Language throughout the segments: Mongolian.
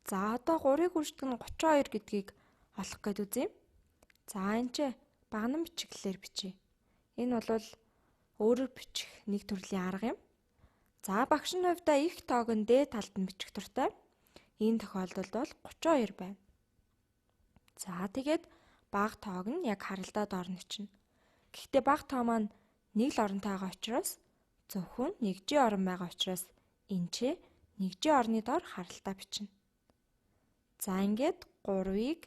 За одоо 3-ыг үрждэг нь 32 гэдгийг олох гээд үзье. За энэ ч баганан бичиглэлээр бичье. Энэ бол өөрөөр бичих нэг төрлийн арга юм. За багш нь хувьдаа их тоог нь дээд талд нь бичих дуртай. Энэ тохиолдолд бол 32 байна. За тэгээд бага тоог нь яг харалдаа доор нь бичнэ. Гэхдээ бага тоо маань нэг л оронтой байгаа учраас зөвхөн нэгжийн орон байгаа учраас энэ ч нэгжийн орны доор харалтаа бичнэ. За ингээд 3-ыг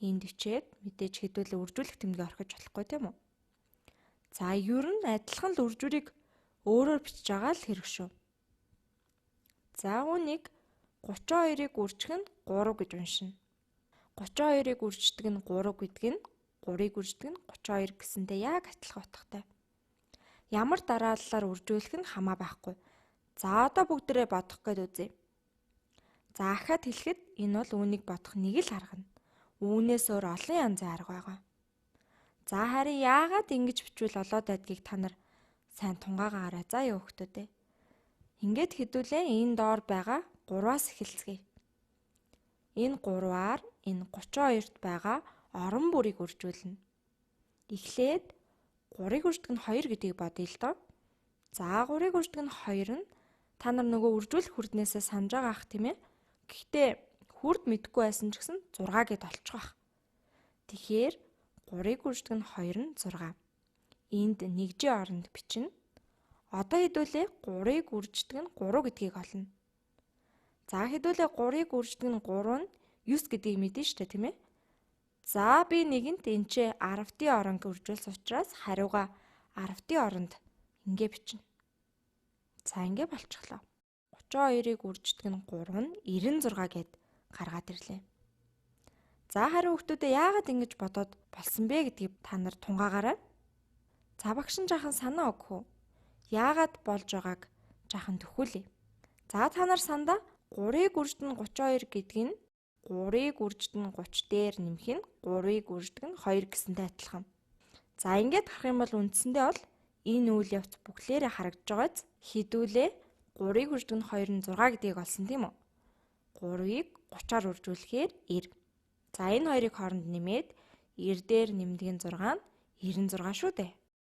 энд бичээд мэдээж хэдүүлээ үржүүлэх тэмдэгэ орхиж болохгүй тийм үү? За ер нь адилхан л үржүүрийг өөрөөр бичиж байгаа л хэрэг шүү. За үүнийг 32-ыг үржих нь 3 гэж уншина. 32-ыг үрждэг нь 3 гэдэг нь 3-ыг үрждэг нь 32 гэсэнтэй яг адилхан утгатай. Ямар дарааллаар үржүүлэх нь хамаа байхгүй. За одоо бүгдээрээ бодох гээд үзье. За ахаад хэлэхэд энэ бол үүнийг бодох нэг л арга нь. Үүнээс өөр олон янзын арга байгаа. За харин яагаад ингэж бичвэл олоод байдгийг та нар сайн тунгаагаарай. За юу хүмүүс ээ. Ингээд хэдүүлээ энэ доор байгаа 3-аас эхэлцгээе. Энэ 3-аар энэ 32-т байгаа орон бүрийг үржүүлнэ. Эхлээд 3-ыг үрждэг нь 2 гэдгийг бодъё л доо. За 3-ыг үрждэг нь 2 нь та нар нөгөө үржүүлэх хүрднээсээ санаж байгаа ах тийм ээ. Гэхдээ хүрд мэдэхгүй байсан ч гэсэн 6 гэд олчих бах. Тэгэхээр 3-ыг үрждэг нь 2 нь 6. Энд нэгжийн оронд бичнэ. Одоо хэдүүлээ 3-ыг үрждэг нь 3 гэдгийг олно. За хэдүүлээ 3-ыг үрждэг нь 3 нь 9 гэдгийг мэднэ шүү дээ, тийм ээ. За би нэгэнт энэ ч 10-ын оронг үржүүлсэн учраас хариугаа 10-ын оронд ингээ бичнэ. За ингээ болчихлоо. 32-ыг үрждэг нь 3 нь 96 гэд гаргаад ирлээ. За харин хүүхдүүдээ яагаад ингэж бодоод болсон бэ гэдгийг та нар тунгаагаарай. За багш нь жаахан санаа өгөх үү? Яагаад болж байгааг жаахан төхүүлье. За та нар сандаа 3-ыг үрждэг нь 32 гэдг нь 3-ыг үрждэг нь 30 дээр нэмэх нь 3-ыг үрждэг нь 2 гэсэнтэй адилхан. За ингээд харах юм бол үндсэндээ бол энэ үйл явц бүхлээрээ харагдаж байгааз хэдүүлээ 3-ыг үрждэг нь 2 нь 6 гэдгийг олсон тийм үү? 3-ыг 30-аар үржүүлэхээр 90. За энэ хоёрыг хооронд нэмээд 90 дээр нэмдэг нь 6 нь 96 шүү дээ.